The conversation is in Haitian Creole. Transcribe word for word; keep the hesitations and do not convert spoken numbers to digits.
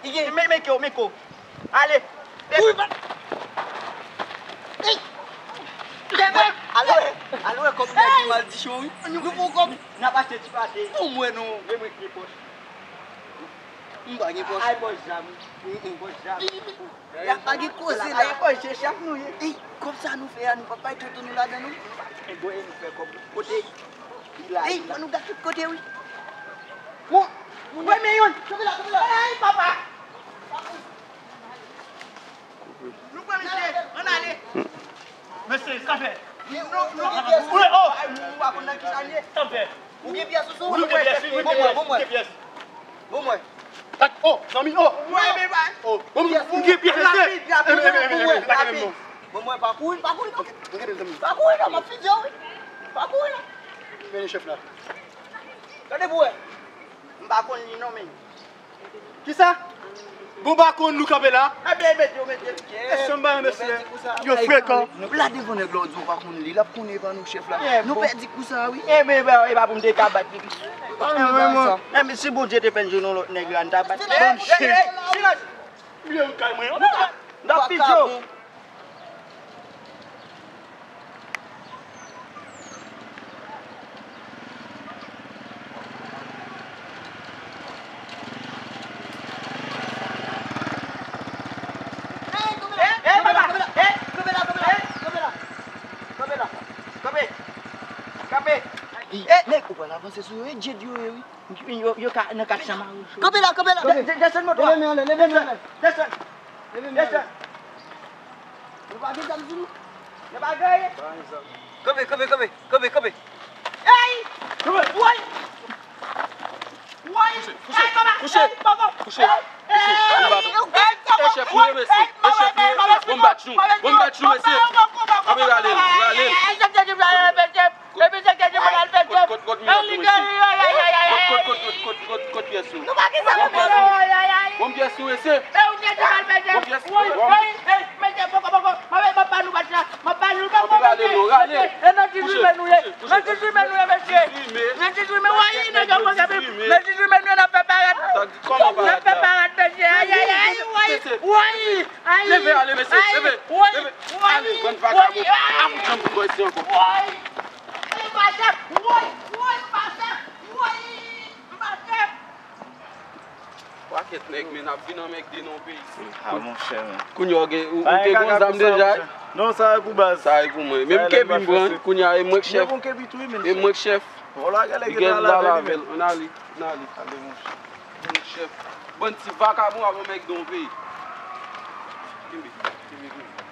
Men, men ke w, men ke w. Ale. Wi, pa. Ey! Alo, alo, kòm nèg ki maldichon, wi. Nou pou kòm. N ap achte ti pate. Pou mwen, non. Men mwen ki pòch. M pa gen pòch. Ay, pòch zam. Pòch zam. Y ap pa gen koze la. Ay, pòch, se chèf nou ye. Ey, kòb sa nou fè a, nou pa bay tonton nou ladan, non? E bon, e nou fè kòb. Kote? Li la, ey, li la. Fò nou gade tout kote, wi. Bon, bon, men youn. Kanpe la, kanpe la. Ey, papa. Nou pran misye, ann ale. Mesye, sa fè? Nou, nou, nou, oh! Nou pa konn nan ki sa n ye. Sa fè? Ou gen pyès ou sou ou? Wi, m gen pyès, wi, m gen pyès, m gen pyès. Bon, mwen. Oh, zanmi, oh! Mwen, men pa. Oh, bon, m gen pyès, mesye. Rapid, rapid, rapid, rapid. Bon, mwen, pa kouri, pa kouri, non. Pa kouri, non, m ap fizye w, wi. Pa kouri, non. Men chèf la. Gade pou wè. M pa konn li, non, men. Kisa? Bon, pa konn nou kanpe la. Ebyen, mete yo, mete yo. Èske m ba yon mesye? Yo frekan. Nou la devan nèg la, w di w pa konn li, l ap konnen pa nou chèf la. Nou pèdi kou sa, wi. Ebyen, e pa pou m te ka bat li. Ebyen, si Bondye te fè n jwenn yon lòt nèg la, n ta bat li. Silans! Bliye w kay mwen. N ap fizye w. Ey, papa! Ey, kanpe la, kanpe la! Ey, kanpe la! Kanpe la! Kanpe! Kanpe! Ey, nèg, ou pral avanse sou yo, e djed yo ye, wi. Yo, yo ka nan kat chanm a ou. Kanpe la, kanpe la. De-, de-, desann moto a. Leve men anlè, leve men anlè. Desann. Leve men anlè. Desann. Nou pa gen zam sou nou? Nou pa gen anyen? Pa gen zam. Kanpe, kanpe, kanpe, kanpe, kanpe. Ey! Woy! Woy! Kouche, kouche, kouche. Ey, chèf, ou ye, mesye. Ey, chèf, ou ye. Bon, m bat nou. Bon, m bat nou, mesye. Anbe, rale l, rale l. Epi se ke di mwen al fè jèf. Kot, kot, kot, kot, kot, kot, kot, kot, kot, kot, kot, kot, kot pyès ou? Nou pa gen sa pou fè. Bon pyès ou, mesye. Bon pyès ou. Bon. Anbe, rale l, rale l. Kouche, kouche, kouche. Nan dizuit men nou ye, mesye. Nan dizuit men nou ye, n ap fè parèt. N ap fè parèt, mesye. Ay, ay, ay, woy, woy. Leve, ale, mesye, leve, leve. Ale, bann vagabon. A fout janm pou bò isi ankò. Woy. Woy, woy, m pa chèf. Woy, m pa chèf. Pakèt nèg, men n ap vin anmègde nan peyi. Ah, monchè, men. Kounye a, ou gen, ou, ou te gen zam deja? Non, sa e pou baz. Sa e pou mwen. Menm kepi m pran, kounye a, e mwen k chèf. E mwen k chèf. Li gen la lavel. Ann ale, ann ale. Mwen k chèf. Bann ti vakabon ap anmègde yon peyi. Kenbe, kenbe, kenbe.